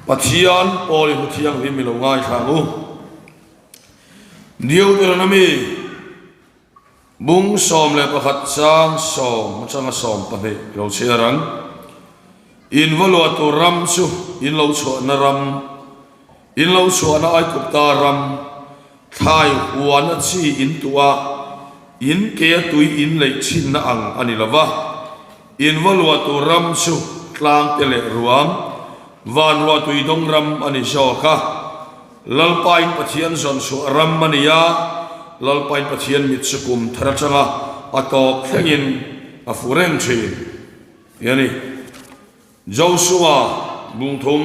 Pathian Paul i hmu thianghlim i lo ngaithla ang u. Deuteronomy bung 11 chang 10 atanga 12 i lo chhiar ang. In va luah tur ram chu in lo chhuahna ram, in lo chhuahna Aigupta ram, thlai huana chi in tuah, in ke a tui in leih chhinna ang a ni lo va. In va luah tur ram chu tlang te leh ruam, van ruah tui dawng ram a ni zawk a. Lalpa in Pathian zawn chhuah ram a ni a, Lalpa in Pathian mit chu kum thar atanga a tawp thlengin a fu reng thin tih a ni. Joshua bungthum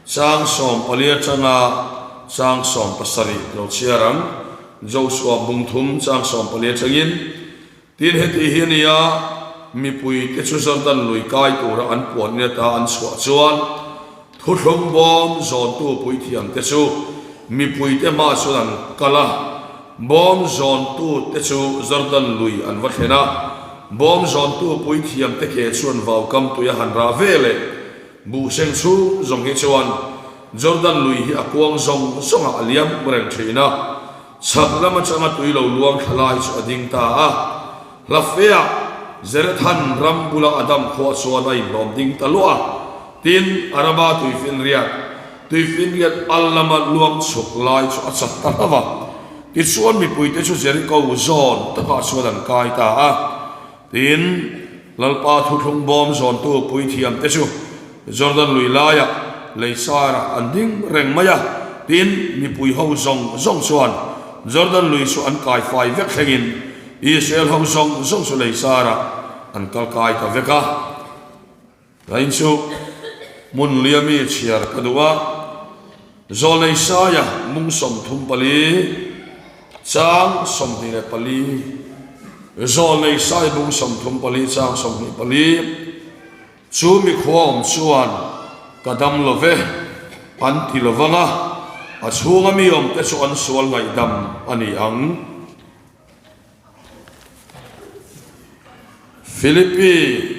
chang 14 atanga chang 17 lo chhiar ang. Joshua bungthum chang 14 atangin. Tin, heti hi a ni a, mipuite chu Jordan lui kai tura an puan in ata an chhuah chuan, thuthlung bawm zawntu puithiamte chu mipuite hmaah chuan an kal a, bawm zawntute chu Jordan lui an va thlen a, bawm zawntu puithiamte ke chuan vaukam tui a han rah ve leh buhseng chhung zawng hi chuan Jordan lui hi a kuang zawng zawngah a liam reng thin a. Chhak lam atanga tui lo luang thla lai chu a ding ta a, hla feah Zerethan ram bula Adam khuah chuan a inhlawm ding ta luah a. Tin, Araba tuifinriat, tuifinriat al lama luang chhuk lai chu a chat ta hlauh a. Tichuan mipuite chu Jeriko zawn takah chuan an kai ta a. Tin, Lalpa thuthlung bawm zawntu puithiamte chu Jordan lui laiah lei sarah an ding reng mai a. Tin, mipui ho zawng zawng chuan Jordan lui chu an kai fai vek thlengin Israel ho zawng zawng chu lei sarah an kal kai ta vek a. Hlain chu hmun lia mi chhiar ka duh a, Zawlnei Saia mung 34, chang 24, Zawlnei Sai mung 34 chang 24, Chu mikhua awm chuan ka dam lo ve, an ti lo vang a, a chhunga mi awmte chu an sual ngaihdam a ni ang. Philippi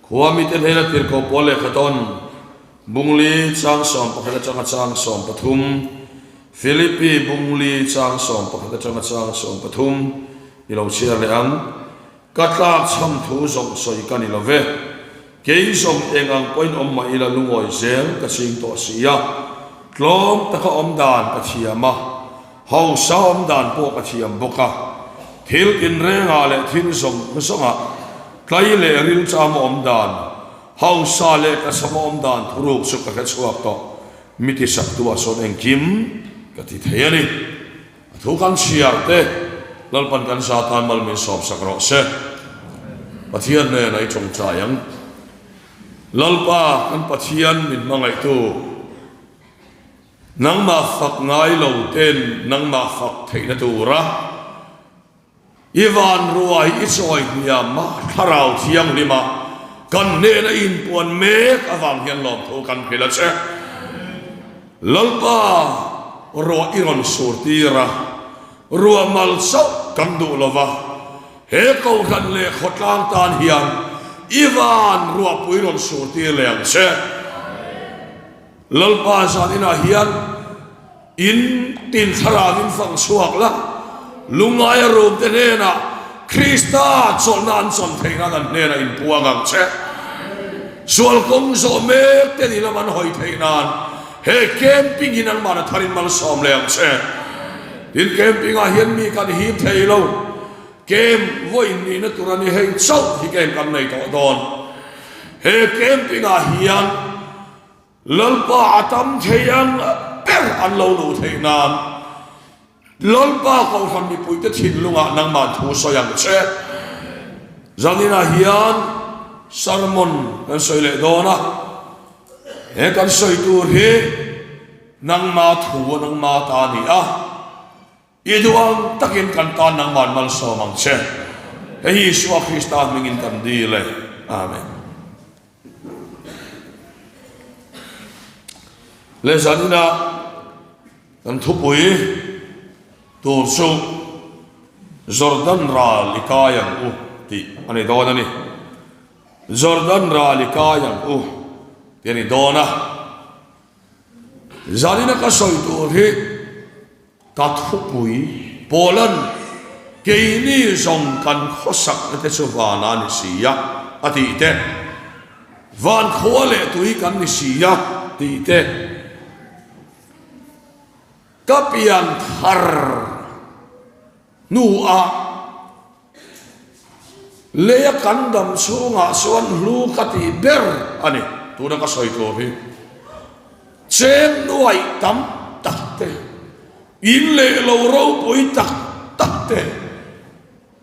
khua mite hnena tirhkoh pawl lehkha tawn Bungli chang 11 atanga chang 13, Philippi Bungli chang 11 atanga chang 13 i lo chhiar leh ang. Ka tlak chham thu zawng sawi ka ni lo ve. Kei zawng eng ang pawhin awm mah ila lungawi zel ka ching tawh si a. Tlawm taka awm dan ka thiam a. Hausa awm dan pawh ka thiam bawk a, thil tinrengah leh thil zawng zawngah tlai leh rilchama awm dan, hausa leh tlachhama awm dan thuruk chu ka hre chhuak tawh. Mi tisaktuah chuan engkim ka ti thei a ni. A thu kan chhiar te Lalpan kan za tan mal min sawmsak rawh se. Pathian hnenah i tawngtai ang. Lalpa kan Pathian min hmangaihtu. Nangmah fak ngai lo ten nangmah fak theihna tura i van ruai i chawi hniam a, Thlarau Thianghlima kan hnena inpuan mek avang hian lawmthu kan hrilh a che. Lalpa ruah i rawn sur tir a, ruah mal chauh kan duh lo va, he kohhran leh khawtlang tan hian i van ruahpui rawn sur tir leh ang che. Lalpa zan inah hian in tin thlarau in fang chhuak la, lungngaia rumte hnenah Krista chawlhna an chawn theih nan an hnenah in puang ang che. Sual kawng zawh mek te ni lam an hawi theih nan he camping hi nangmah na tharin malsawm leh ang che. Tin, camping ah hian mi kan hip thei lo, camp vawiin nihna tur a ni hei chauh hi camp kan nei tawh dawn. He camping ah hian Lalpa a tam thei ang ber an lo luh theih nan Lalpa Kohhran mipuite thinlungah nangmah thu sawi ang che. Zaninah hian sermon kan sawi leh dawn a, he kan sawi tur hi nangma thu a nangma ta a ni a. I duh ang takin kan tan nangman malsawm ang che. Hei hi Isua Krista hmingin kan dil e. Amen. Le zanina kan thupui tur chu Jordan ral i kai ang u tih a ni dawn a ni. Jordan ral i kai ang u tih a ni dawn a. Zanina ka sawi tur hi ka thupui Poland keini zawng kan khawsakna te chu van a ni si a a tih te, van khua leh tui kan ni si a tih te, ka pian thar hnuah Leia kan dam chhungah chuan hlu ka tih ber a ni. Tuna ka sawi tur hi cheng nuaih tam tak te, in leh lo ropui tak tak te,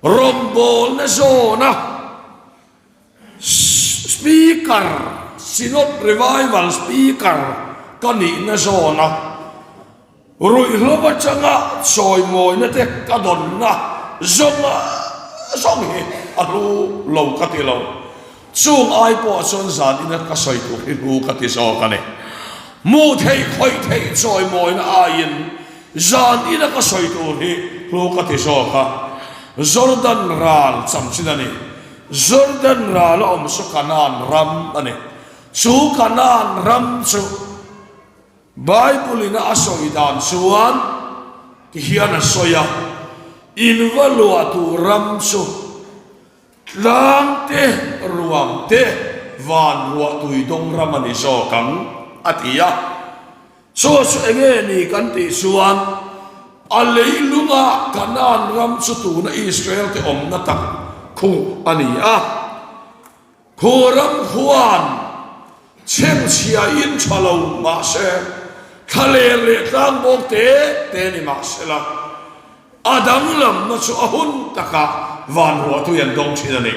rawngbawlna zawna Speaker, Synod Revival Speaker ka nihna zawna Ruihhlo atanga chawimawina te ka dawnna zawng zawng hi a hlu lo ka ti lo. Chung ai pawh chuan zan ina ka sawi tur hi hlu ka ti zawk a ni. Hmuh theih khawih theih chawimawina aiin zan ina ka sawi tur hi hlu ka ti zawk a. Jordan ral chamchin a ni. Jordan ral a awm chu Kanaan ram a ni. Chu Kanaan ram chu. Bible-in a sawi dan chuan ti hian a sawi a, In va luah tur ram chu tlang te, ruam te, van ruah tui dawng ram a ni zawk ang, a ti a. Chu chu eng nge ni kan tih chuan a leilunga Kanaan ram chu tuna Israel te awmna tak khu a ni a. Khu ram khuan chhemchhia in tha lo mahse, thlaler leh tlangbawk te te ni mahsela, a danglamna chu a hun takah van ruahtui an dawng thin a ni.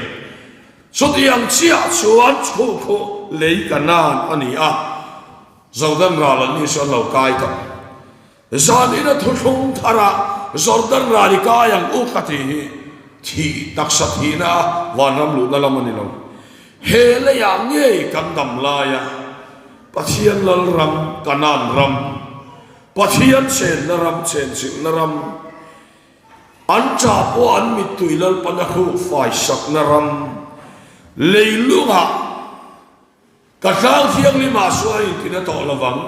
Chutiang chiah chuan chhukhu lei Kanaan a ni a, Jordan ral an ni chu an lo kai tawh. Zan ina thuthlung tharah Jordan ral i kai ang u ka tih hi thih taksa thihna a vanram luhna lam a ni lo. He leiah ngei kan dam laia Pathian Lalram, Kanaan ram, Pathian chenna ram, chenchilhna ram, an ṭah pawh an mittui Lalpan a hruk faisakna ram, leilungah Ka tlang thianghlimah sual intina tawh lovang.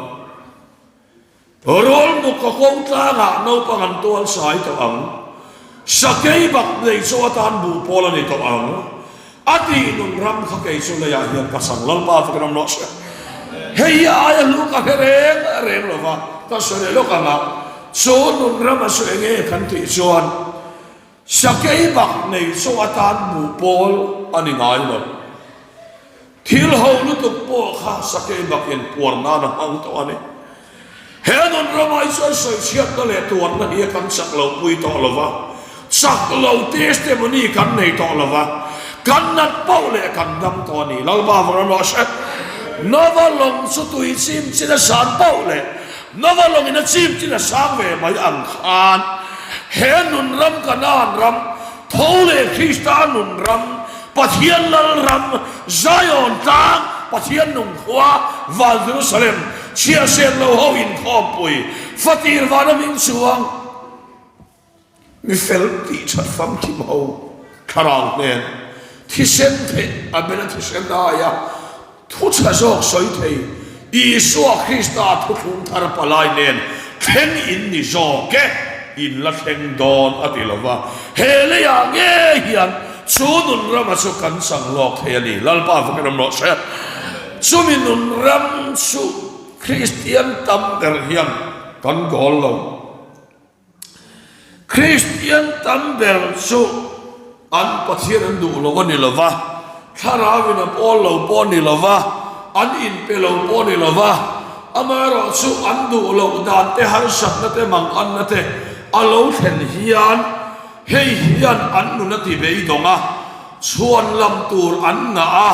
Rawlmuk ka ko tlangah naupang an tual sai tawh ang. Sakei bak nei chu atan buh pawl a ni tawh ang. A tih nun ram kha kei chu leiah hian ka chang Lalpa fakin awm rawh se. Hei hi a aia hlu ka hre reng reng lova, ka sawi leh lawk ang a, chu nun ram a chu enge kan tih chuan, Sakei bak nei chu atan hmuh pawl a ni ngai lo. Thil ho lutuk pawh kha sakei bakin puar nan a hmang tawh a ni. He nun ramah hi chuan sawichhiatna leh tuarna hi a kan chak lo pui tawh lo va, chak lo testimony kan nei tawh lo va, kan nat poh leh kan dam tawh a ni. Lalpa vang rawh se. Nova lawng chu tui chim chin a san poh leh Nova lawngin a chim chin a sang ve mai ang khan he nun ram Kanaan ram, tho leh Krista nun ram, Pathian lal ram, Zion tlang, Pathian nung khua, Van Jerusalem, chhiahsen lo ho inkhawmpui, fatir vana hming chuang, Mi fel tih that famkim ho thlarau hnen thisen theih a bela thisen aia thu tha zawk sawi thei Isua Krista thuthlung thar palai nen thleng in ni zawk e, in la thleng dawn a ti lova, he leiah nge hian chu nun rama chu kan chang lawk thei a ni. Lalpa fakin awm rawh se. Chumi nun ram chu Kristian tam ber hian kan goal lo. Kristian tam ber chu an Pathian an duh lo a ni lo va, thlarauin a pawl lo pawh a ni lo va, an inpe lo pawh a ni lo va, amaherawhchu an duh loh dan te, harsatna te, manganna te a lo thlen hian hei hian an nun a ti beidawng a, chhuan lam tur an ngah a,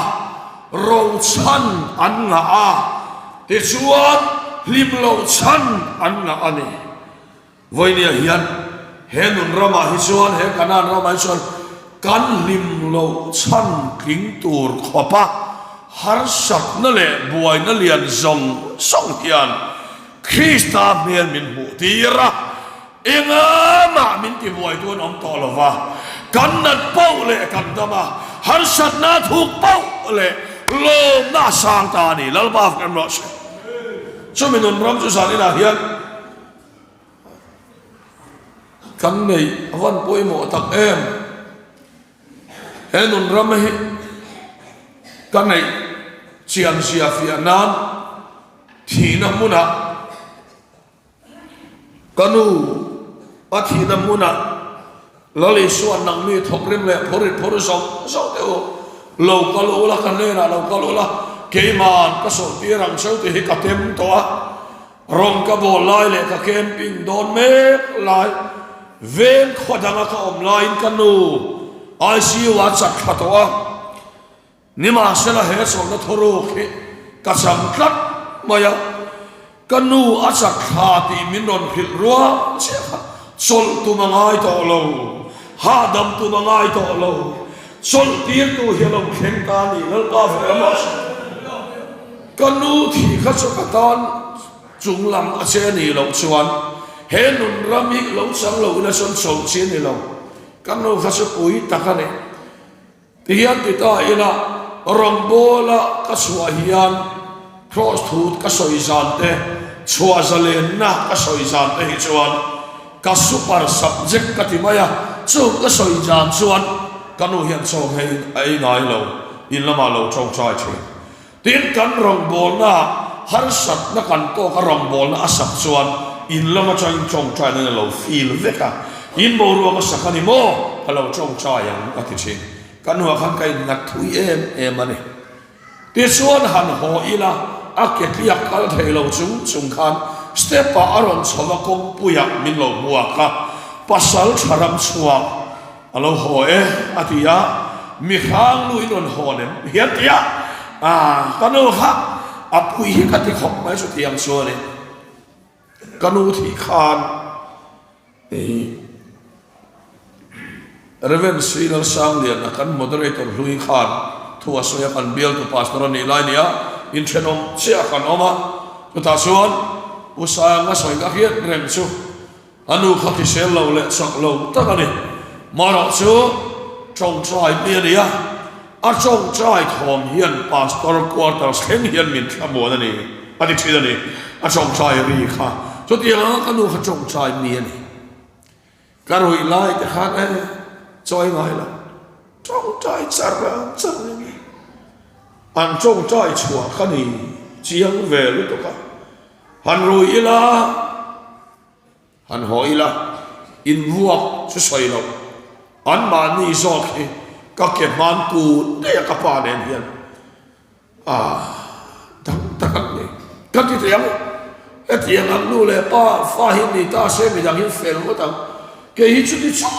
rochan an ngah a, tichuan hlim loh chhan an ngah a ni. Vawinia hian he nun ramah hi chuan, he Kanaan ramah hi chuan kan hlim loh chhan tling tur khawpa harsatna leh buaina lian zawng zawng hian Krista hmel min hmuh tir a, engamah min tibuai tu an awm tawh lo va, kan nat poh leh kan dam a, harsatna a thuk poh leh lawmna a sang ta a ni. Lalpa kan rawh se. Chumi nun ram chu zan inah hian kan neih a van pawimawh tak em. He nun ram hi ka neih chian zia fiah nan thihna hmunah Ka nu, a thihna hmunah Lal Isua'n nangni thawkrim leh phawrit phawr zawk zawk teh u, lo kal ula, ka hnenah lo kal ula, keima'n ka sawhtir ang cheu tih hi ka tem tawh a, rawn ka bawl lai leh ka camping dawn mek lai, veng khaw danga ka awm laiin ka nu ICU ah chat thla tawh a. Nimahsela he chawlhna thuruk hi ka cham tlat mai a, ka nu a chak thla tih min rawn hrilh rual chiah kha chawlh tum a ngai tawh lo, hahdam tum a ngai tawh lo, chawlh tirtu hi a lo thleng ta a ni, Lalpa vek lam ah ka nu thih kha chu ka tan chung lam a che a nih loh chuan he nun ram hi lo chang lo ila chuan chawlh chi a ni lo, ka nu kha chu pui tak a ni. Tihian ti ta ila, rawngbawla ka chhuah hian Kraws thu ka sawi zan te, chhuah zalenna ka sawi zan te hi chuan ka super subject ka ti mai a, chung ka sawi zan chuan ka nu hian chaw nghei a ei ngai lo, in lamah lo tawngtai thin. Tin, kan rawngbawlna harsatna kan tawk a rawngbawlna a sak chuan in lam atangin tawngtai nan a lo feel vek a, in boruak a sak a ni maw? Ka lo tawngtai ang a ti thin. Ka hnuah khan ka inngat thui em em a ni. Tichuan han haw ila a ke tliak kal thei lo chung chung khan step ah a rawn chho va kawngpuiah min lo hmuak a, pasal tha ram chhuak A lo haw e, a ti a, mi hrang lu in rawn haw nem hian ti a, ah ka nu kha a pui hi ka ti khawp mai chu tiang chuan in ka nu thih khan ih Rev. Sri Lalsangliana kan moderator hlui khan thu a sawi a, kan bialtu pastor a nih lai nia inthenawm chiah kan awm a, chutah chuan Pu Sanga sawi ka hriat reng chu. A nu kha hrisel lo leh chak lo tak a ni. Marawh chu tawngtai mi a ni a, a tawngtai thawm hian Pastor quarters thleng hian min thlamuan a ni, a ti thin a ni. A tawngtai ri kha chutiang anga ka nu kha tawngtai mi a ni. Ka ruih lai te khan e chawi ngai lo, tawngtai char char a ni. An tawngtai chhuah kha ni chiang ve lutuk a, han rui ila. Han haw ila, invuak chu sawi loh, anmahni zawk hi ka ke hman kut daih a ka pa nen hian ah dang tak an ni. Ka ti thei ang, hetiang ang nu leh pa fa hi ni ta se midang hi fel ngawt ang, kei hi chuti chung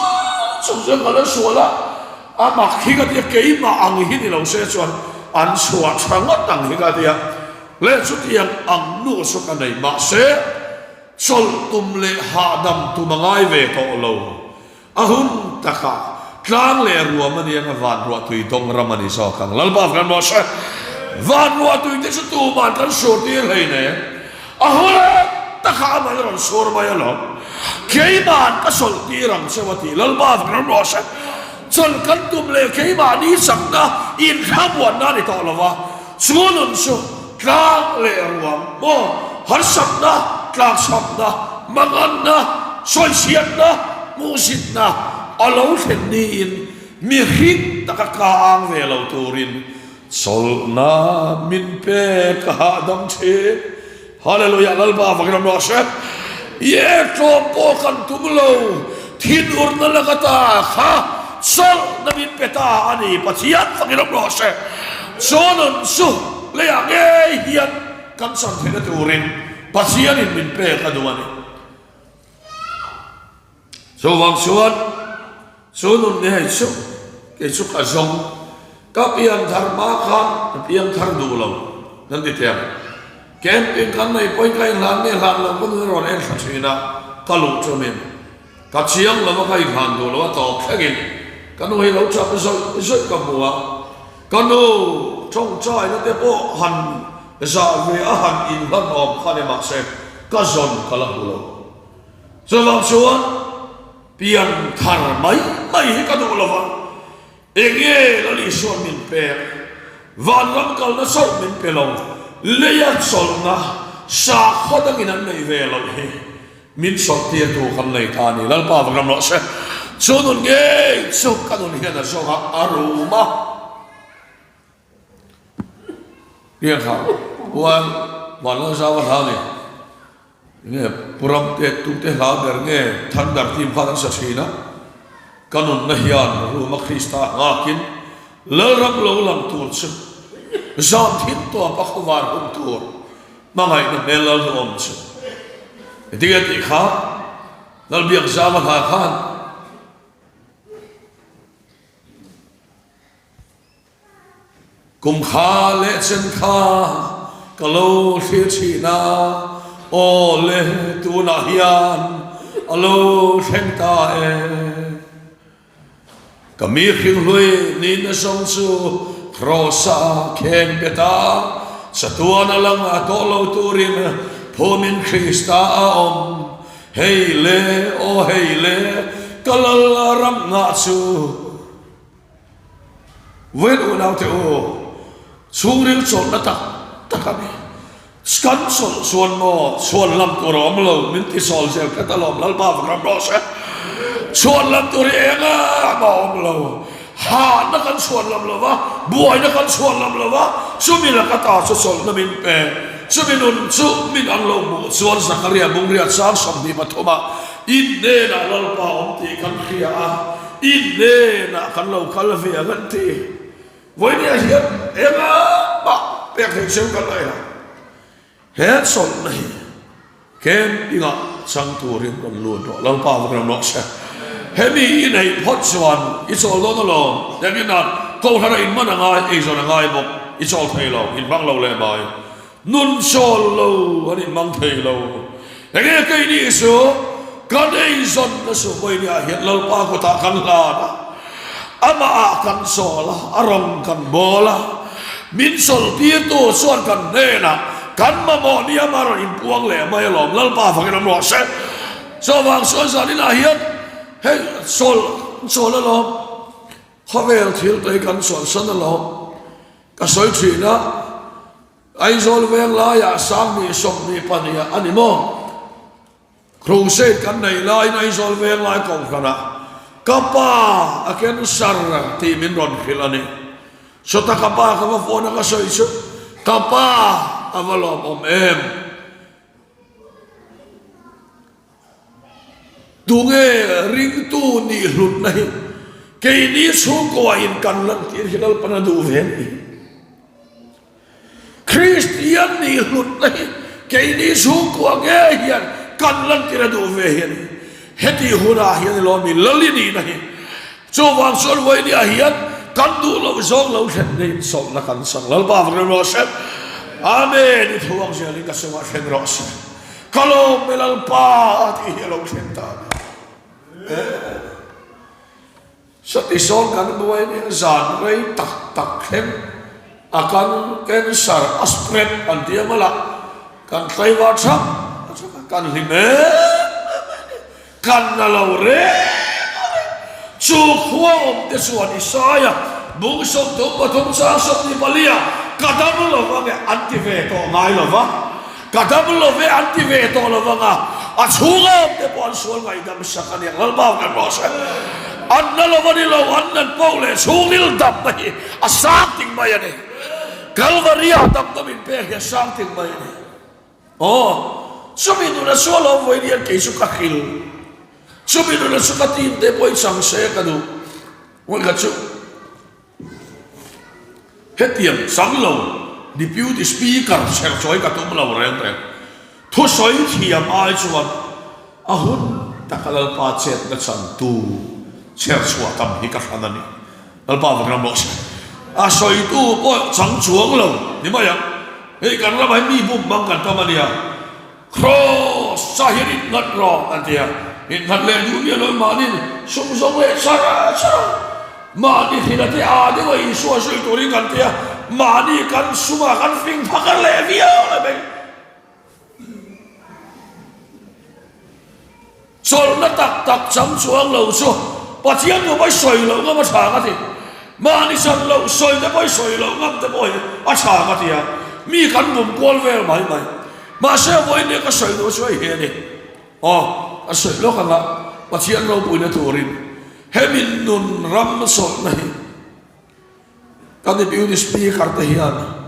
chung chuan ka la sual a, a mak hi ka ti a, keimah ang hi ni lo se chuan an chhuah tha ngawt ang hi ka ti a, leh chutiang ang nu chu ka nei mahse, Chawlh tum leh hahdam tum a ngai ve tawh lo. A hun takah tlang leh ruam a nia nga van ruahtui dawng ram a ni zawk ang. Lalpa kan maw hre? Van ruahtui te chu tuman kan sur tir hlei nen. A hun takah amah in a rawn sur mai alawm. Keiman ka chawlh tir ang cheu a ti. Lalpa kan maw hre? Chawlh kan tum leh keimahni chakna inthlamuanna a ni tawh lo va. Chu nun chu tlang leh ruang maw, harsatna, tlakchhamna, manganna, sawichhiatna, hmuhsitna a lo thlen niin mihring taka ka ang ve lo turin chawlhna min pek a hahdam thin. Hallelujah Lalpa avangin an rawh se. Ye tlawm pawh kan tum lo, thinurna laka ta kha chawlhna min pe ta a ni, Pathian fakin awm rawh se. Chu nun chu leiah ngei hian kan chan theihna turin Pathianin min pek a duh a ni. Chuvang chuan chu nun ni hei chu kei chu ka zawng, ka pian thar hma khan ka piang thar duh lo kan ti thei ang. Camping kan nei pawhin ka inhlan nge hlan lo ka nun a rawn en thla thin a, ka luh ṭawmin ka chiang lo a ka inhlan duh lo a tawp thlengin ka nu hi lo ṭap zawih zawih ka hmu a, ka nu ṭawngṭaina te pawh han zah ve a han inhlan awm kha ni mahse ka zawn ka la hmu lo. Chuvang chuan pian thar mai mai hi ka duh lo va, enge Lal Isua'n min pek? Vanram kalna chauh min pe lo, leia chawlhna, Sakhaw dangin an neih ve loh hi min chawlhtirtu kan nei ta a ni. Lalpa va ram rawh se. Chu nun ngei chu ka nun hian a zawng a, a rum a. Riakha huan Vanlalzau a hla ni. Nge Pu Ramte tute hla ber nge Thunder team khan an sa thin a. Ka nunna hian Ruma Krista nghakin Lalram lo lang tur chu zam thin tawp a khawvar hun tur hmangaihna hmel lal duhawm chu. Engtinge tih kha Lalbiakzama hla khan. Kum kha leh chen kha ka lo thlir thin a, aw le tunah hian a lo thleng ta e. Ka mi hringhlui nihna zawng chu Kross-a kheng bet a, chatuan a lang a tawh lo turin phumin Krista a awm. Hei le, aw hei le, ka lal ram nghah chu. Vawiin unaute u, chhungril chawlhna tak tak a ni. Kan chawlh chuan maw chhuan lam tur a awm lo, min ti sawl zel khat alawm, Lalpa vak ram rawh se. Chhuan lam tur hi eng em a awm lo. Hahna kan chhuan lam lo va, buaina kan chhuan lam lo va, chumi laka ta chu chawlhna min pe. Chumi nun chu min an lo hmuh chuan Zakaria Bungria chang 23 ah in hnenah Lalpa awm tih kan hria a. I hnenah kan lo kal ve ang an ti. Vawinia hian engah mah pek theih cheu kan nei lo. He chawlhna hi camping-ah chang turin rawn lut rawh. Lalpa vak ram rawh se. Hemi i neih phawt chuan i chawl dawn alawm. Engin a kohhran a inman a ngai, eizawn a ngai bawk. I chawl thei lo, inhmang lo leh mai. Nun chawl lo an inhmang thei lo. Enge keini chu kan eizawnna chu vawinia hian Lalpa kutah kan hlan a, amahah kan chawl a, a rawng kan bawl a, min chawlhtirtu chuan kan hnenah kan mamawh nia mah rawn inpuang leh mai alawm. Lalpa fakin awm rawh se. Chuvang chuan zaninah hian hei chawl chawl alawm, khawvel thil te hi kan chawlhsan alawm. Ka sawi thin a. Aizawl veng laiah 20 22 a ni maw? Crusade kan neih laiin Aizawl veng lai kohhranah ka pa a cancer tih min rawn hrilh a ni. Chawta ka pa ka va phone a ka sawi chu ka pa a va lawmawm em? Tunge ringtu nih hlutna hi keini chhungkua in kan lantir hi Lalpan a duh ve a ni. Kristian nih hlutna hi keini chhungkua nge hian kan lantir a duh ve hi a ni. Heti hunah hian i lawmi Lali nihna hi chuvang chuan vawinia hian kan duh loh zawng lo thlen neiin sawlhna kan chang. Lalpa vang rawh se. Amen. I thuang zelin ka chungah thleng rawh se. Ka lawm e Lalpa tih hi a lo thleng ta a ni. Sawti sawn kan buai nia zan rei tak tak thleng a kan cancer a spread an ti a mawla kan tlaivar thap thap a kan hlim em em mai a ni. Kan na lo reng a ni. Chu khua awm te chuan Isaia bung 33 chang 24 ah ka dam lo vang e an ti ve tawh ngai lo va. Ka dam lo ve an ti ve tawh lo vang a, a chhunga awm te pawh an sual ngaihdam sak a niang Lalpa kan rawh se. An na lo a ni lo, an nan poh leh chhungril damna hi a sang ting mai a ni. Kalvaria damna min pek hi a sang ting mai a ni. Aw, chumi nuna chu a lo vawi nian kei chu ka hril. Chumi nuna chu ka team te pawh i chang se ka duh. Vawikhat chu. Hetiang chang lo Deputy Speaker chherchawi ka tum lo reng reng. Thusawi thiam ai chuan a hun taka Lalpa chetna changtu chherchhuah tam hi ka hran a ni. Lalpa vak ram rawh se. A sawitu pawh chang chuang lo ni mai ang. Hei kan ramah hian mi bum hmang kan tam a nia. Kraws ah hian innghat rawh an ti a, innghat leh duh miah lo mahni sum zawng leh char char a, mahni hrilh a te a deuh a Isua zui turin kan ti a, mahni kan sum ah kan fing phakar leh viau leh mai. Chawlhna tak tak chang chuang lo chu Pathian nu pawh sawi loh ngam a tha ka ti. Mahni chan loh sawi te pawh sawi loh ngam te pawh hi a tha ka ti a, mi kan bum kual vel mai mai. Mahse vawiin ka sawi duh chu hei hi a ni. Aw, ka sawi lawk ang a, Pathian ropuina turin hemi nun ram sawlhna hi kan Deputy Speaker te hian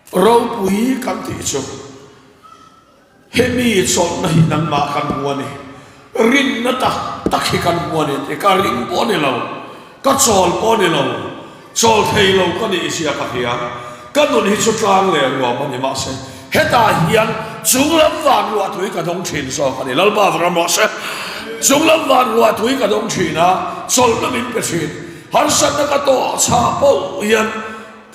Ropui kan tih chu hemi chawlhna hi nangmah kan hmu a ni, rinna tak tak hi kan hmu a ni tih ka ring pawh a ni lo, ka chawl pawh a ni lo, chawl thei lo ka nih zia ka hria, ka nun hi chu tlang leh ruam a ni mahse hetah hian chunglam van ruah tui ka dawng thin zawk a ni, Lalpa va ram rawh se, chunglam van ruah tui ka dawng thin a, chawlhna min pe thin, harsatna ka tawh chhah pawh hian.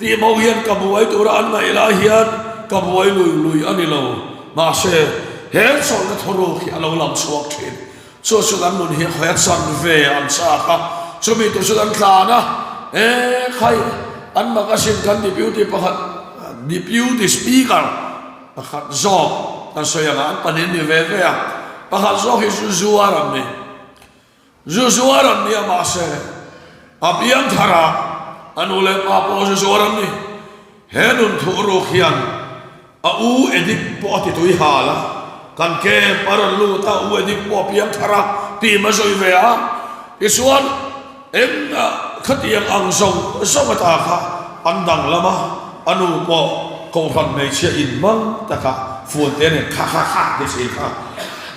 Tih mo hian ka buai tura an ngaih lai hian ka buai lui lui a ni lo. Mahse, he chawlhna thuruk hi a lo lang chhuak thin. Chu chu kan nun hi khawi a chan ve an chak a, chumi tur chuan an tlan a, E khai, an magazine kan deputy pakhat, deputy speaker pakhat zawk kan sawi ang a, an pahnih an ni ve ve a, pakhat zawk hi chu zuar an ni. Zu zuar an ni a mahse a piang thar a, a nu leh pa pawh zu zuar an ni. He nun thuh ruk hian a u Edik pawh a ti tui hal a, kan camp a rawn lut a, u Edik pawh a piang thar a, team a zui ve a, tichuan eng khatiang ang zawng zawng ata kha an danglam a, a nu pawh kohhran hmeichhia inhmang taka phone te nen kha kha kha ti thin kha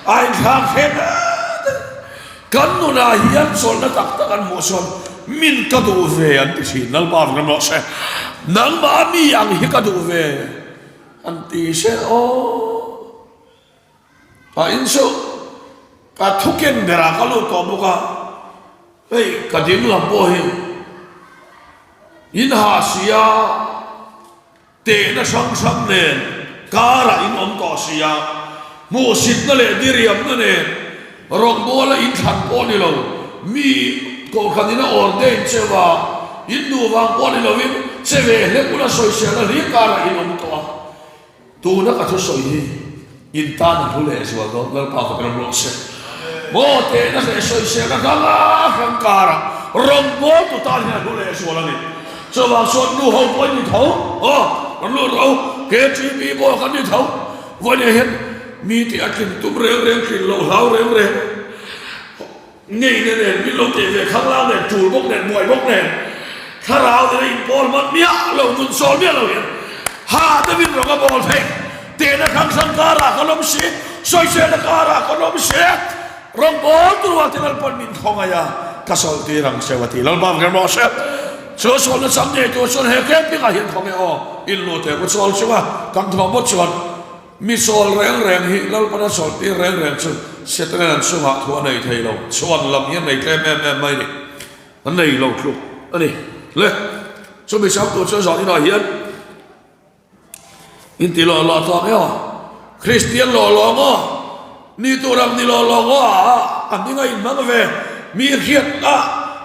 a inthlak hle mai. Kan nunah hian chawlhna tak tak an hmuh chuan min ka duh ve an ti thin, Lalpa vek ram rawh se, nangmah mi ang hi ka duh ve an ti se aw. A in chu ka thu ken berah ka lut tawh bawk a, hei ka ding lam pawh hi in ha sia. Tehna hrang hrang nen karah in awm tawh si a, hmuhsitna leh diriamna nen rawngbawla in thlan pawh ni lo, mi kohhranin a ordain che va, in duh vang pawh ni lovin che ve hlek ula sawiselna hlir karah in awm tawh a. Tuna ka thusawi hi In tan a hlu leh zual dawn Lalpa fak ram rawh se. Maw tehna leh sawiselna hrang hrang karah rawngbawltu tan hian a hlu leh zual a ni. Chuvang chuan nu ho pawh in ni tho, aw rawn lut rawh u, KTP pawh kan ni tho. Vawiin hian mi tih a tlin tum reng reng tlin loh hlau reng reng. Ngeina nen min lo teh ve khanglang nen tul bawk nen buai bawk nen thlarau nena inpawl hman miah lo nun sawl miah lo hian ha deuhin rawng a bawl theih tehna hrang hrang karah kan awm si sawiselna karah kan awm si rawng bawl tur rual te Lalpan min khawngaih a ka sawl tir ang cheu a ti Lalpa vek rawh se chu sawlna chang ngei tur chuan he camping ah hian khawnge aw in lu teh ku chawl chunga kan thawh bawk chuan Mi chawl reng reng hi Lalpana chawlh tir reng reng chu Setana'n an chungah thu a nei thei lo. Chhuan lam hi a nei tlem em em mai ni. A nei lo tluk a ni. Le, chumi chang tur chuan zan inah hian inti lawh lawh tawh ang emaw, Kristian lawh lawh ang aw, Ni tur ang ni lo lo ngaw a, a hming a inhmang ve. Mi hriat a,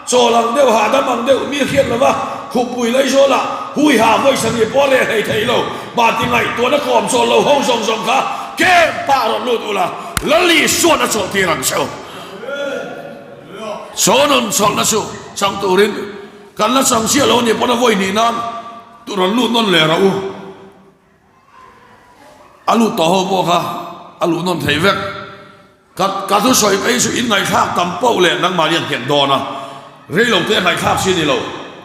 chawl ang deuh, hahdam ang deuh, mi hriat lova khupui Laizawlah hui ha vawi sani pawh reh hlei thei lo. Mahti ngaihtuahna kawm chawl lo ho zawng zawng kha camp ah rawn lut ula, Lali suan a chawlh tir ang cheu. Chaw nun chawlhna chu chang turin kan la chang chiah lo a nih pawn a vawi hnih nan rawn lut nawn leh rawh u. A lut tawh ho pawh kha a luh nawn thei vek. Ka ka thusawi phei chu in ngaihthlak tam poh leh nangmah hian nghet dawn a, rei lo te ngaihthlak chi ni lo.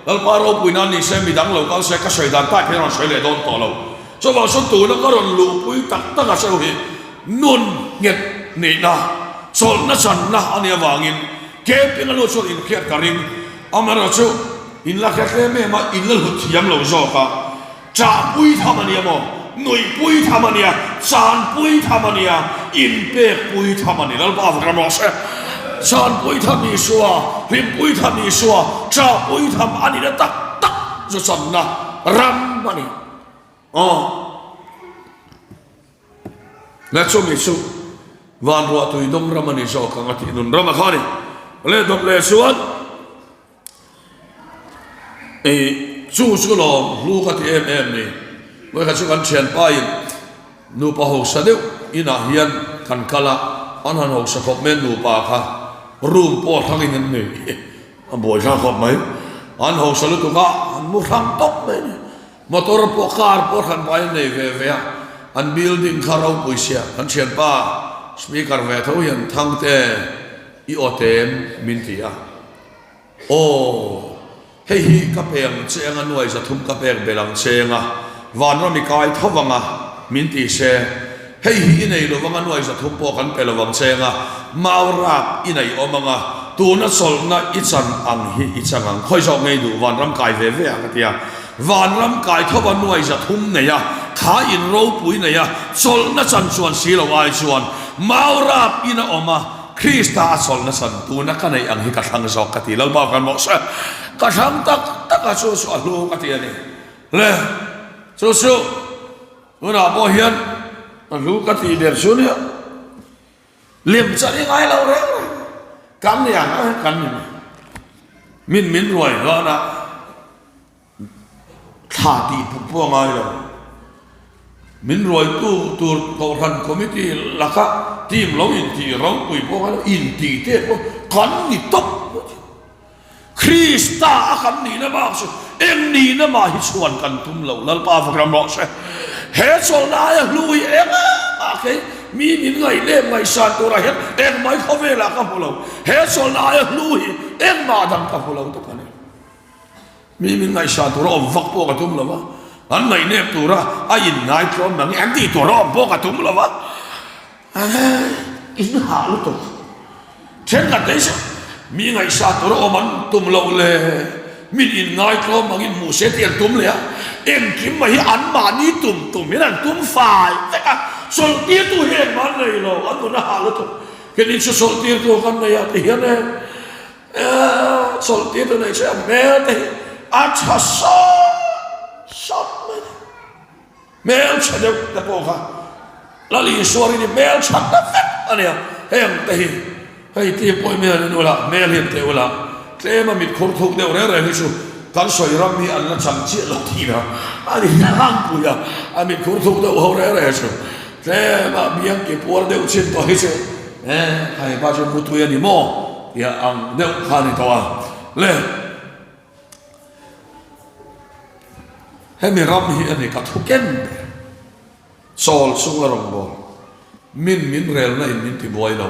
Lalpa ropui nan ni se midang lo kal se ka sawi dan type hian rawn sawi leh dawn tawh lo. Chuvang chuan tuna ka rawn luhpui tak tak a cheu hi nun nghet nihna, chawlhna channa a nih avangin camping a lut chuan inhriat ka ring. Amaherawhchu in la hre tlem em a, in la hlut thiam lo zawk a. Chahpui tham a nia maw? Nuihpui tham a nia, chanpui tham a nia, inpekpui tham a ni. Lalpa fak ram rawh se. Chanpui tham Isua, hlimpui tham Isua, chahpui tham a nihna tak tak chu channa ram a ni. Aw. Na chumi chu van ruah tui dawng ram a ni zawk ang a tih nun ram a kha a ni. Leh dawt leh chuan. Ih, chu chu lawm hlu ka ti em em ni. Vawikhat chu kan thianpa in nupa hausa deuh inah hian kan kal a, an han hausa khawp mai a nupa kha room pawh a hrang in an nei a buai hrang khawp mai. An hausa lutuk a, an mu hrang tawp mai a ni. Motor pawh car pawh hran vai an nei ve ve a. An building kha ropui sia kan thianpa speaker ve tho hian Thangte i aw tem min ti a. Aw, hei hi ka pe ang che anga nuai 300 ka pek belh ang che anga vanram i kai tho vanga min ti se, hei hi i nei lo vanga nuai 300 pawh kan pe lo vang che anga mau rap i nei awm anga tuna chawlhna i chan ang hi i chang ang khawi zawk ngei duh vanram kai ve ve a ka ti a, vanram kai tho va nuai 300 nei a kha in ropui nei a chawlhna chan chuan si lo ai chuan mau rap in a awm a. Krista a chawlhna chan tuna ka neih ang hi ka thlang zawk ka ti Lalpa kan mawh se ka thlang tak tak a chu chu a hlu ka ti a ni le chu chu tunah pawh hian a hlu ka tih ber chu nia lem chan i ngai lo reng reng kan ni ang a kan ni mai min min ruai hlawna Thla tih puk pawh a ngai lo. Min ruaitu tur Kohhran Committee laka team lo intih ropui pawh a ngai lo, intih te pawh kan ni tawp mai thin. Krista a kan nihna bak chu eng nihna mah hi chhuan kan tum lo, Lalpa fak ram rawh se. He chawlhna aia hlu hi eng mah kei mi min ngaih leh ngaihsan turah hian engmah hi khawvelah ka hmu lo. He chawlhna aia hlu hi engmah dang ka hmu lo tawp a ni. Mi min ngaihsan tura awm vak pawh ka tum lo va, an ngaihnep tura a inngai tlawm nang an tih tura awm pawh ka tum lo va, in hah lutuk. Thenkhat te hi chu mi ngaihsan tura awm an tum loh le, min inngai tlawm angin hmuh se tih an tum leh a, engkim mai hi anmahni tum tum hian an tum fai vek a, chawlhtirtu hi engmah an nei lo, an nun a hah lutuk. Keini chu chawlhtirtu kan nei a ti hian e. Chawlh tir tu nei che a hmel te hi a tha sawt sawt mai ni. Hmel tha deuh te pawh kha Lal Isua rin hi hmel tha ta vek a nia. Heng te hi hei ti pawh mi an ula hmel hi an teh ula tlem a mit khur thuk deuh reng reng hi chu kan sawi ram hi an la chang chiah lo thin a a ni tlangpui a a mit khur thuk deuh ho reng reng chu tlem a biang ki puar deuh chin tawh hi chu E, kha hepa chu mutui a ni maw? tia ang deuh kha a ni tawh a. Le, hemi ram hi a ni ka thu ken ber. Chawl chung a rawngbâwl, min min relna in min ti buai lo.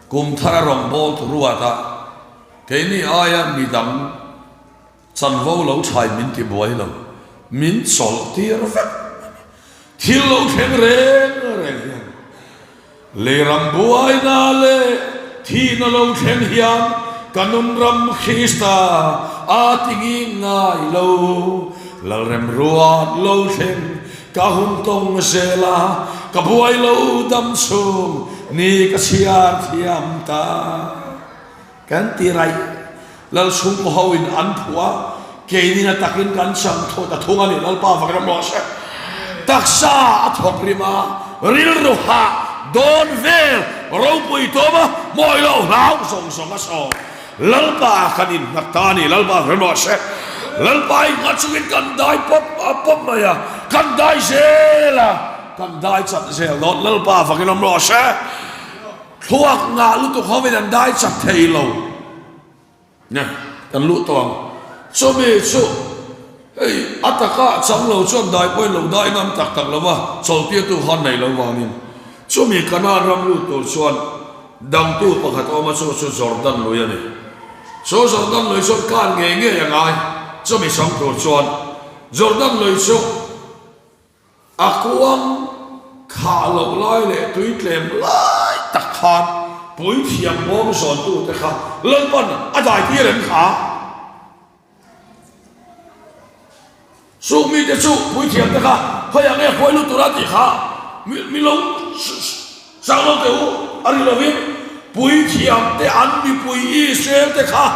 Kum thar a rawngbâwl thu ruat a, keini aia midang Chanvo lo thlai min ti buai lo, min chawlh tir vek a ni. Thil lo thleng reng reng hian leiram buaina leh thihna lo thleng hian ka nun ram Krista a ti nging ngai lo. Lalrem ruat lo thleng ka hun tawng zel a, ka buai lo dam chhung ni ka chhiar thiam ta. Kan ti raih. Lal chhungkaw ho in an phuah a, keinin a takin kan chang thawt a thung a ni. Lalpa fak ram rawh se. Taksa a thawk rim a, rilru hah dawn vel ropui tawm a, mawi lo hlau zawng zawng a sawn. Lalpa kan innghat ta a ni. Lalpa fak ram rawh se. Lalpa innghat chungin kan dai pawp pawp mai a, kan dai zel a, kan dai chat zel dawn. Lalpa fak in awm rawh se. Thluak ngah lutuk hovin an dai chak thei lo. Nia, kan luh tawh ang. Chumi chu hei a taka chang lo chuan dai pawhin lo dai ngam tak tak lo va, chawlhtirtu khan nei lo vangin. Chumi Kanaan ram lut tur chuan dangtu pakhat a awm a, chu chu Jordan lui a ni. Chu Jordan lui chuan kan ngei ngei a ngai. Chumi chang tur chuan Jordan lui chu. A kuang khah loh lai leh tui tlem lai tak khan puithiam bawm zawntute kha Lalpan a dai tir em kha? Chung mite chu puithiamte kha khawiah nge huai lut tura tih kha mi lo Chang lo teh u, a ri lovin puithiamte an mipui Israel-te kha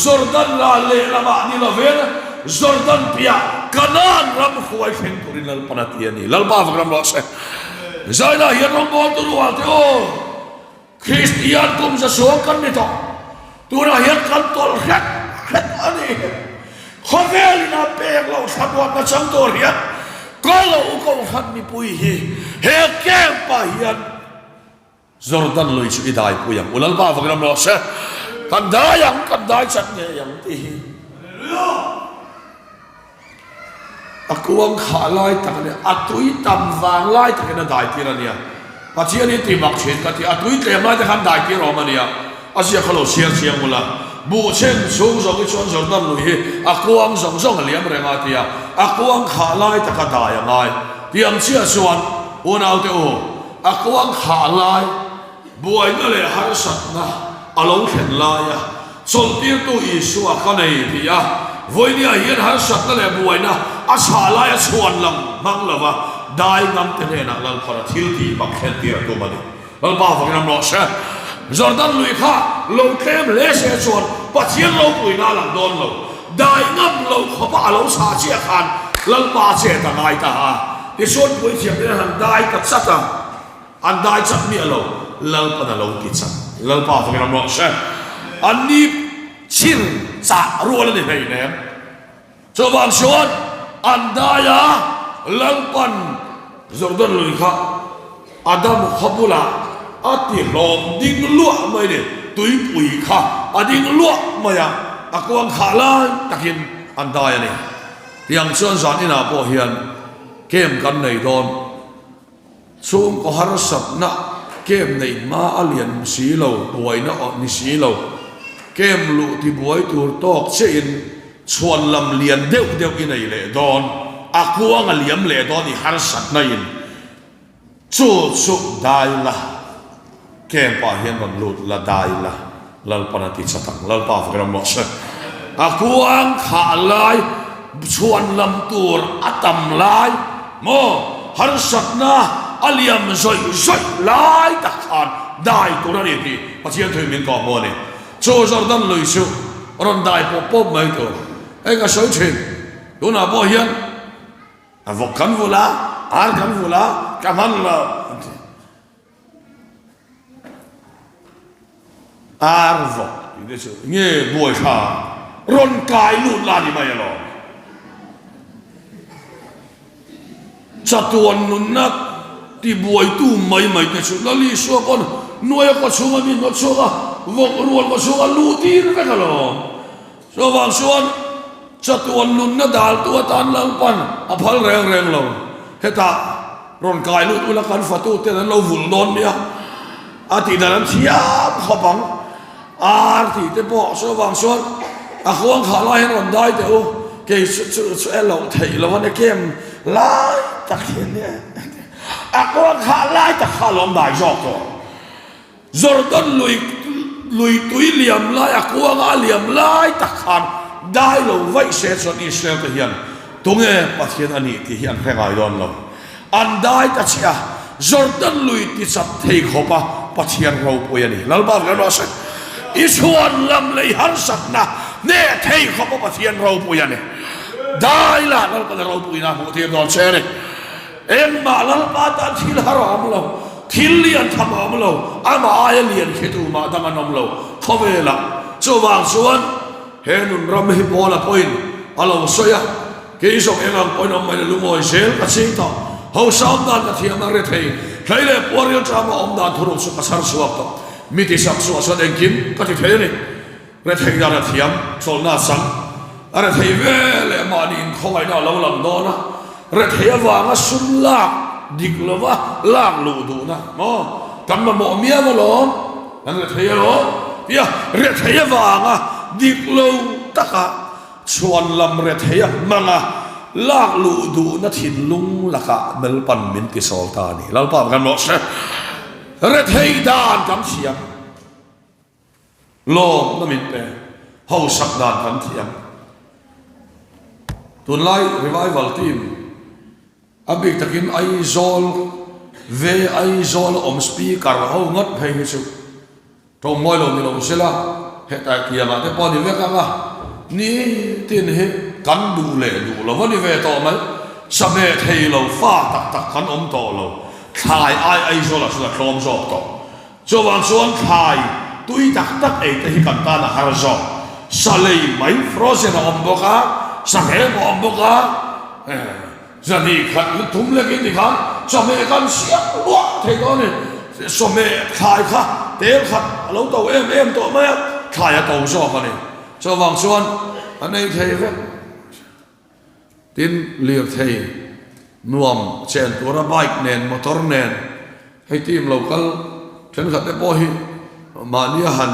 Jordan ral lehlamah ni lovin Jordan piah Kanaan ram hruai thleng turin Lalpan a ti a ni. Lalpa vak ram rawh se. Zaina hian rawngbâwl tur ual teh u. Kristian kum za suang kan ni tawh. Tunah hian kan tawlh hret hret a ni. Khawvelin a pek loh thlamuanna chang tur hian Kolo u Kohhran mipui hi he camp-ah hian Jordan lui chu i daipui ang u. Lalpa vakin awm rawh se. Kan dai ang, kan dai chat ngei ang tih hi. A kuang khah lai tak a nia, a tui tam vang lai takin a dai tir a nia. Pathian hi ti mak thin ka ti, a tui tlem lai te khan dai tir awm a nia. A ziak kha lo chhiar chiang ula, buh chhen chhung zawng hi chuan Jordan lui hi a kuang zawng zawng a liam reng a tia, a kuang khah lai taka dai a ngai. Tiang chiah chuan unaute u, a kuang khah lai, Buaina leh harsatna a lo thlen laia chawlhtirtu Isua ka nei ti a, vawinia hian harsatna leh buaina a chhah laia chhuan lam hmang lova dai ngamte hnenah Lalphara thil tih bak thlentir a tum a ni. Lalpa vakin am rawh se. Jordan lui kha lo tlem hle se chuan Pathian ropuina a lang dawn lo. Dai ngam lo khawpa a lo chhah chiah khan Lalpa chet a ngai ta a, tichuan puithiamte han dai ta chat a. An dai chak miah lo, Lalpan a lo ti chak. Lalpa fakin ram rawh se. An ni chhir chah rual a ni hlei nem. Chuvang chuan an dai a, Lalpan Jordan lui kha Adam khaw bulah a ti hlawm ding luah mai ni. Tuipui kha a ding luah mai a, a kuang khah lai takin an dai a ni. Tiang chuan zan inah pawh hian camp kan nei dawn. Chhungkaw harsatna kem neih hma a lian si lo, buaina aw ni si lo. Kem luh tibuai tur tawk chiahin chhuan lam lian deuh deuh i nei leh dawn, a kuang a liam leh dawn i harsatna in chu chu dai la. Camp ah hian rawn lut la dai la Lalpan a ti chat ang Lalpa fak ram rawh se. A kuang khah lai chhuan lam tur a tam lai maw harsatna a liam zawih zawih lai tak khan dai tur a ni tih Pathian thuin min kawh hmu a ni. Chu Jordan lui chu rawn dai pawp pawp mai tur hei ka sawi thin tunah pawh hian a vawk kan vulh a ar kan vulh a ka hman lo an ti. Ar vawk tih te chu nge buai tha rawn kai lut la ni mai alawm. Chatuan nunna ti buaitu mai mai te chu Lal Isua pawn nuaia kaw chhunga mi hnawt chhuak a, vawk rual kaw chhunga luh tir vek alawm. Chuvang chuan chatuan nunna daltu atan Lalpan a phal reng reng lo. Hetah rawn kai lut ula kan fatu ten an lo vulh dawn nia a tih dan an thiam khawp ang. Ar tih te pawh chuvang chuan a kuang khah lai hian rawn dai teh u, kei chu chu chu e loh theih lo a ni kem lai tak hi a nia a kuang khah lai tak kha a lo awm dai zawk tawh. Jordan lui lui tui liam lai a kuanga a liam lai tak khan dai lo vaih se chuan Israel te hian tunge Pathian a nih tih hi an hre ngai dawn lo. An dai ta chiah a, Jordan lui ti chat thei khawp a Pathian ropui a ni. Lalpa kan rawh se. I chhuan lam lei harsatna hneh thei khawp a Pathian ropui a ni. Dai lah Lalpa ropuina hmuh tir dawn che a ni. Engmah Lalpa tan thil har a awm lo, thil lian tham a awm lo, amah aia lian khi tumah dang an awm lo khawvelah. Chuvang chuan he nun ram hi Paula pawhin a lo sawi a, Kei zawng eng ang pawhin awm mai la lungawi zel ka ching tawh, hausa awm dan ka thiam a rethei, hlei leh puar rilṭama awm dan thuruk chu ka chhar chhuak tawh, mi tisak chhuah chuan engkim ka ti thei a ni. Retheih dan a thiam, chawlhna a chang. A retheih ve leh mahni inkhawngaihna a lo lang dawn a, retheih avanga sum lak dik lova lak luh duhna maw kan mamawh miau alawm, kan retheih alawm tia retheih avanga dik lo taka chhuan lam retheih a hmang a lak luh duhna thinlung lakah Lalpan min tisawl ta a ni. Lalpa kan rawh se. Retheih dan kan thiam. Lawmna min pe, hausak dan kan thiam. Tunlai revival team a bik takin Aizawl ve Aizawl a awm speaker ho ngawt phei hi chu tawng mawi lo ni lo sela hetah tiangah te pawh a ni vek ang a, nitin hi kan duh leh duh lo a ni ve tawh mai, sahmeh thei lo fa tak tak kan awm tawh lo, thlai ai Aizawlah chuan a tlawm zawk tawh. Chuvang chuan thlai tui tak tak ei te hi kan tan a har zawk. Sa lei mai frozen a awm bawk a, sa hlem a awm bawk a, zahnih khat lu thum lek in tikhan chawhmeh kan siam luah thei tawh a ni. Chawhmeh thlai kha tel khat a lo to em em tawh mai a, thlai a to zawk a ni. Chuvang chuan an ei thei vek. Tin, lirthei nuam chen tura bike nen motor nen hei team lo kal thenkhat te pawh hi mahnia han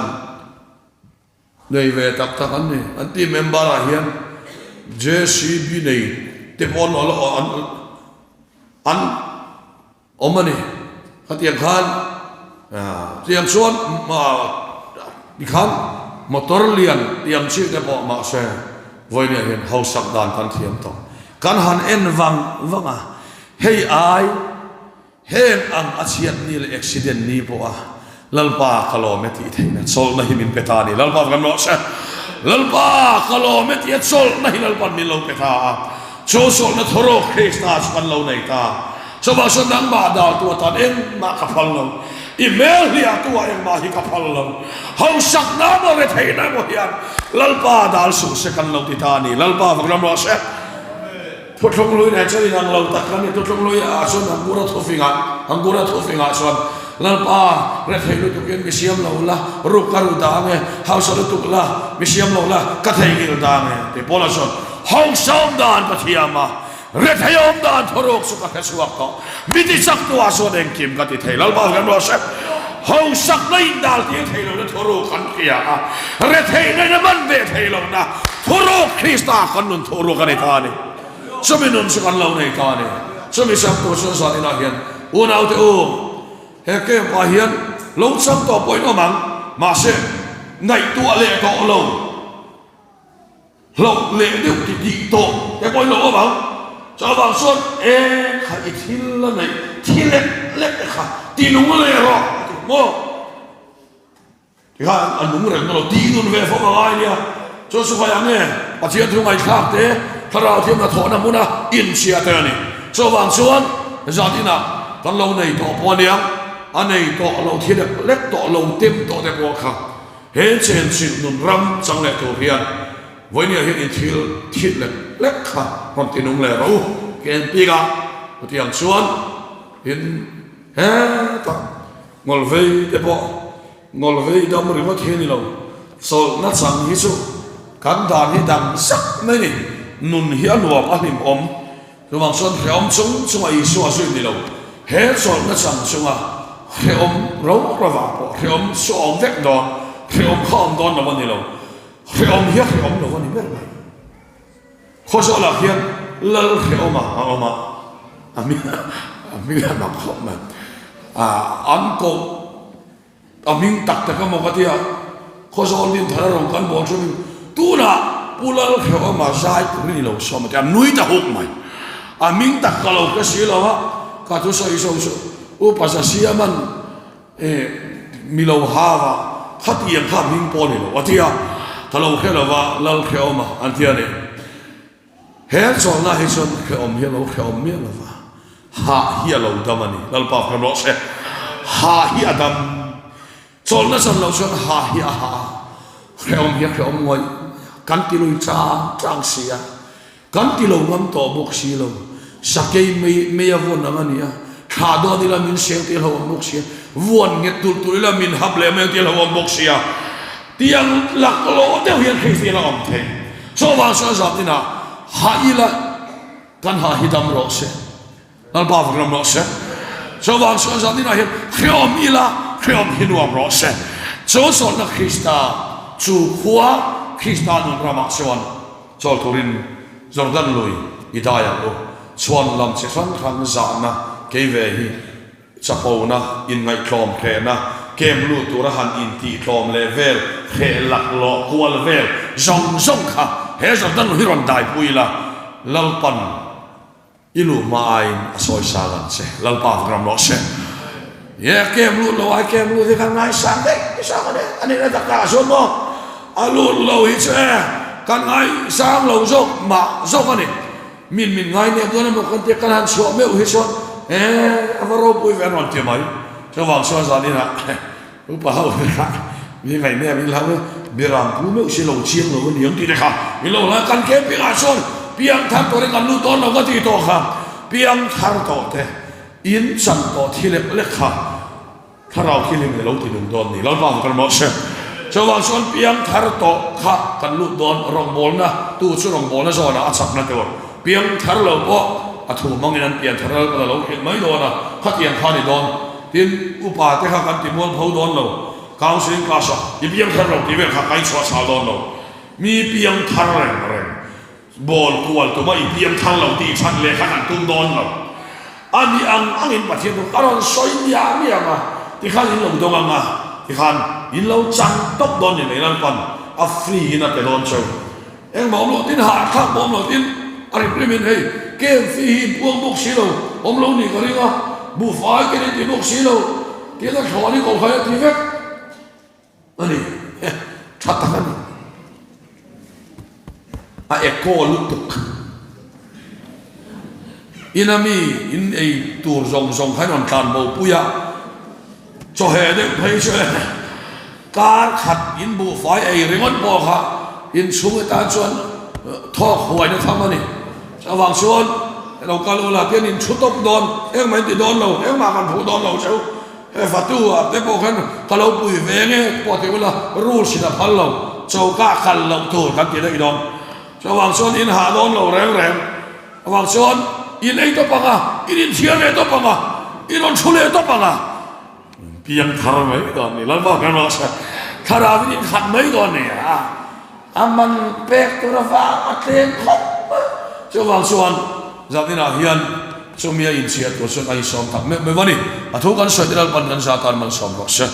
nei ve tak tak an ni. An team member ah hian JCB nei te pawh an an an Awm a ni. Khatiang khan tiang chuan tikhan motor lian tiang chi te pawh mahse vawinia hian hausak dan kan thiam tawh. Kan han en vang vang a, hei ai heng ang a chhiat ni leh accident ni pawh a Lalpa ka lawm e tih theihna chawlhna hi min pe ta a ni. Lalpa kan rawh se. Lalpa ka lawm e tih a chawlhna hi Lalpa'n min lo pe ta a. Chu chawlhna thawrawk Krista chu kan lo nei ta. Chuvang chuan nangmah daltu atan engmah ka phal lo. I hmel hliahtu ah engmah hi ka phal lo. Hausakna emaw retheihna emaw hian Lalpa dal suh se kan lo ti ta a ni. Lalpa vak ram rawh se. Thuthlung hlui nen chuan inang lo tak kan ni. Thuthlung hlui ah chuan Angura thufingah Angura thufingah chuan Lalpa rethei lutukin mi siam lo la, ruk ka ru dang e, hausa lutuk la, mi siam lo la, ka theihnghilh dang e tih Paula chuan hausa awm dan ka thiam a, rethei awm dan thuruk chu ka hre chhuak tawh. Mi ti chak tu ah chuan engkim ka ti thei. Lalpa kan ruah hrep. Hausakna in dal tir thei lohna thuruk kan hria a, retheihna in a man ve thei lohna Thuruk Krista kan nun thuruk a ni ta a ni. Chumi nun chu kan lo nei ta a ni. Chumi changtu chuan zan inah hian unaute u, he camp ah hian lo chang tawh pawhin awm ang, mahse ngaihtuah leh tawh lo, hlauh leh deuh ti tih tawh te pawhin lo awm ang. Chuvang chuan e kha i thil la neih thi lek lek te kha ti nung leh rawh a ti maw? Tikhan a nung reng lo tih nun ve fawm a ngai nia. Chuan Sufai ang nge Pathian thu ngaihthlak te, Thlarau thiam hnathawhna hmuna inchhia te a ni. Chuvang chuan zan inah kan lo nei tawh pawh ania, a nei tawh lo thi lek lek tawh lo tem tawh te pawh kha he chenchilh nun ram chang leh tur hian vawinia hian in thil thit lek lek kha rawn ti nung leh rawh u. Camping ah chutiang chuan in hetah Ngawlvei te pawh ngawlvei dam ringawt hi a ni lo. Chawlhna chang hi chu kan dan hi dang zak mai a ni. Nun hi a nuam a hlimawm. Chuvang chuan hrehawm chung chunga Isua zui ni lo. He chawlhna chang chunga hrehawm ro rovah pawh hrehawm chu a awm vek dawn. Hrehawm kha a awm dawn lo a ni lo. Hrehawm hi a hrehawm lo a ni ber mai. Khawzawlah hian Lal hrehawma a awm a, a hming a hming a mak khawp mai. An koh a hming tak tak emaw ka tia, Khawzawl din thar a rawn kan bawl chuanin tunah Pu Lal hrehawma zai tur hi ni lo sawm a ti a, nui ta huk mai. A hming tak ka lo hre si lo a, ka thusawi sawi chu Upa Zasiaman E, mi lo hau a, khatiang kha hming pawh a ni lo a ti a, ka lo hre lo va, Lal hrehawm a, an ti a ni. He chawlhna hi chuan hrehawm hi a lo hrehawm miah lo va, hah hi a lo dam a ni. Lalpa hre rawh se, hah hi a dam. Chawlhna chan loh chuan hah hi a hah a, hrehawm hi a hrehawm ngawih ngawih a, kan ti lui chang chang si a. Kan ti lo ngam tawh bawk si lo. Sakei mei mei a vawn ang a ni a, thlah dawn ila min seng tel ho awm bawk si a, vuan nghet tulh tulh ila min hap leh mai ang tel ho awm bawk si a, tiang laklawh deuh hian Kristian a awm thei. Chuvang chuan zan inah hah ila kan hah hi dam rawh se. Lalpa vak ram rawh se. Chuvang chuan zan inah hian hrehawm ila hrehawm hi nuam rawh se. Chu chawlhna Krista chu khua Krista nun ramah chuan Chawl turin Jordan lui i dai ang u. Chhuan lam chi hrang hrang zahna kei ve hi chapona, inngaihtlawm hrehna, kem lut tura han intihtlawm leh vel, hreh laklawh kual vel zawng zawng kha he Jordan lui hi rawn daipui ila, Lalpan I luh hma aiin a sawi sang ang che, Lalpa vak ram rawh se. Ye kem lut lo ai kem lut hi kan ngaisang daih sang a ni, a nihna tak tak ah chuan maw a lut lo hi chu e kan ngaisang lo zawk mah zawk a ni. Min min ngai nep dawn emaw kan tia kan han chhuah meuh hi chuan e a va ropui ve an rawn ti mai. Chuvang chuan zaninah Upa ho te kha mi ngaih nep in hlau e, Miram pu meuh si lo chiang lo a ni ang tih te kha min lo hlau kan camping ah chuan piang thar turin kan lut dawn lo ka tih tawh kha piang thar tawh te in chan tawh thi lek lek kha thlarau thilim i lo ti nung dawn ni Lalpa ka kan mawh se chuvang chuan piang thar tawh kha kan lut dawn rawngbawlna tu chu rawngbawlna zawnah a chakna tur. Piang thar lo pawh a thu hmangin an pian thar Lalpan a lo hrilh mai dawn a, khatiang kha a ni dawn. Tin, upa te kha kan ti mualpho dawn lo. Counselling class ah i piang thar lo tih vel kha ka inchhuah chhal dawn lo. Mi piang thar reng reng Bawl kual tuma i piang thar lo tih chhan leh kha kan tum dawn lo. A ni ang angin Pathian chu a rawn sawi miah miah ang a, tikhan in lo dawng ang a, tikhan in lo chang tawp dawn ni mai Lalpan a free in a pe dawn cheu. Engmah awm loh tin hahthlak pawh awm loh tin a rim rim in hei camp fee hi in puang bawk si lo, awm lo nih ka ring a, buhfai ken in ti bawk si lo, tin a thlawh ni ko khai a ti vek. A ni, tha tak a ni. A echo lutuk. Ina mi in ei tur zawng zawng kha in rawn tlan bo pui a, chawheh deuh phei chu e, kar khat in buhfai ei ringawt pawh kha inchhung atan chuan thawk huaina tham a ni. Chuvang chuan lo kal ula tian in thu tawp dawn, engmah in ti dawn lo, engmah kan phuh dawn lo cheu. He fatu ah te pawh khan ka lo pui ve nge pawh ti ula rules in a phal lo, choka kal loh tur kan ti daih dawn. Chuvang chuan in hah dawn lo reng reng. Avang chuan in ei tawp ang a, in inthiar leh tawp ang a, in rawn thu leh tawp ang a. Piang thar mai dawn ni, Lalpa kan rawh se. Thlarau in inkhat mai dawn ni a, a man pek tur avang a tlem khawp mai. Chuvang chuan zaninah hian chumi a inchhiar tur chuan a insawm tak meuh meuh a ni. A thu kan sawi te Lalpan kan za tan malsawm rawh se.